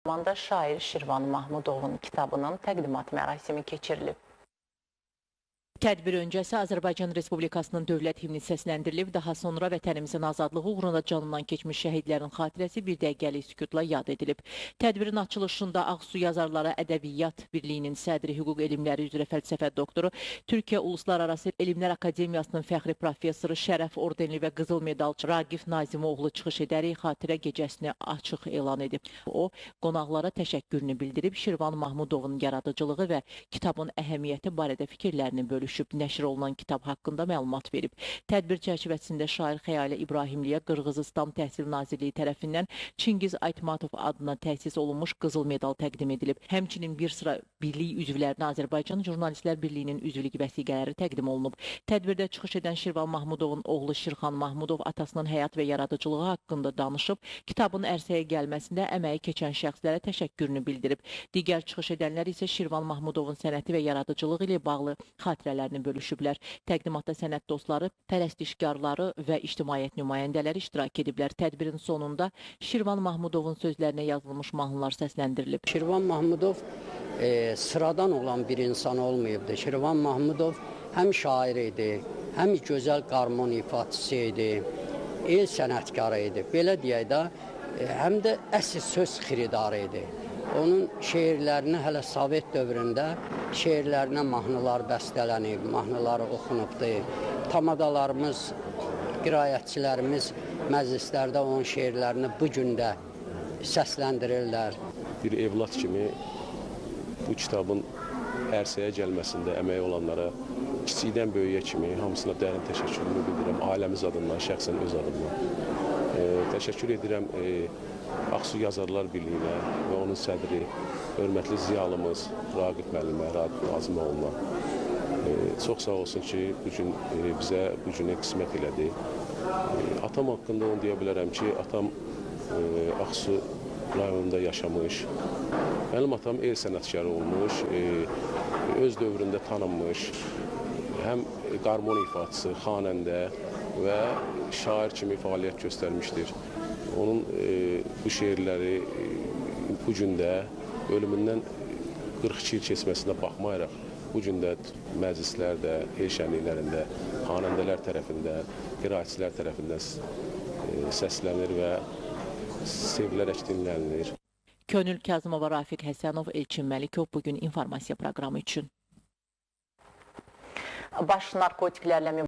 Naxçıvanda şair Şirvan Mahmudovun kitabının təqdimat mərasimi keçirilib. Tədbir öncəsi Azərbaycan Respublikasının dövlət himni səsləndirilib, daha sonra vətənimizin azadlığı uğrunda canından keçmiş şəhidlərin xatirəsi bir dəqiqəlik sükutla yad edilib. Tədbirin açılışında Ağsu Yazarları Ədəbiyyat Birliyinin sədri, hüquq elmləri üzrə fəlsəfə doktoru, Türkiyə Uluslararası Elmlər Akademiyasının fəxri professoru, Şərəf ordenli və qızıl medalçı Raqif Nazimoğlu çıxış edərək xatirə gecəsini açıq elan edib. O, qonaqlara təşəkkürünü bildirib, Şirvan Mahmudovun yaradıcılığı və kitabın əhəmiyyəti barədə fikirlərini bölüşüb. Nəşr olunan kitab haqqında məlumat verib. Tədbir çərçivəsində şair Xəyalə İbrahimliyə Qırğızistan Təhsil Nazirliyi tərəfindən Çingiz Aytmatov adına təsis olunmuş qızıl medal təqdim edilib. Həmçinin bir sıra birlik üzvlərinə Azərbaycan Jurnalistlər Birliyinin üzvlük vəsiqələri təqdim olunub. Tədbirdə çıxış edən Şirvan Mahmudovun oğlu Şirxan Mahmudov atasının həyat və yaradıcılığı haqqında danışıb, kitabın ərsəyə gəlməsində əməyi keçən şəxslərə təşəkkürünü bildirib. Digər çıxış edənlər isə Şirvan Mahmudovun sənəti və yaradıcılığı ilə bağlı xatirələrini bölüşüblər. Təqdimatda sənət dostları, pərəstişkarları və ictimaiyyət nümayəndələri iştirak ediblər. Tədbirin sonunda Şirvan Mahmudovun sözlərinə yazılmış mahnılar səsləndirilib. Şirvan Mahmudov sıradan olan bir insan olmayıbdı. Şirvan Mahmudov həm şair idi, həm gözəl qarmon ifaçısı idi, el sənətkarı idi. Belə deyək də, həm də əsl söz xiridarı idi. Onun şeirlərini hələ Sovet dövründə şeirlərinə mahnılar bəstələnib, mahnıları oxunubdu. Tamadalarımız, qiraətçilərimiz məclislərdə onun şeirlərini bu gün də səsləndirirlər. Bir evlad kimi bu kitabın ərsəyə gəlməsində əməyi olanlara kiçikdən böyüyə kimi hamısına dərin təşəkkürümü bildirirəm. Ailəmiz adından, şəxsən öz adımdan. Təşəkkür edirəm Ağsu Yazarlar Birliyinə və onun sədri, hörmətli ziyalımız Raqif müəllimə, Raqif Nazimoğluna. Çox sağ olsun ki, bugün bizə bu günə qismət elədi. Atam haqqında onu deyə bilərəm ki, atam Ağsu rayonunda yaşamış. Mənim atam el sənətkarı olmuş, öz dövründə tanınmış, həm qarmon ifaçısı, xanəndə və şair kimi fəaliyyət göstərmişdir. Onun bu şeirləri bu gün də ölümündən 42 il keçməsinə baxmayaraq, bu gün də məclislərdə, el şənliklərində, xanəndələr tərəfindən, qiraətçilər tərəfindən səslənir və sevilərək dinlənilir. Könül Kazımova, Rafiq Həsənov, Elçin Məlikov bugün informasiya proqramı üçün. Baş narkotiklərlə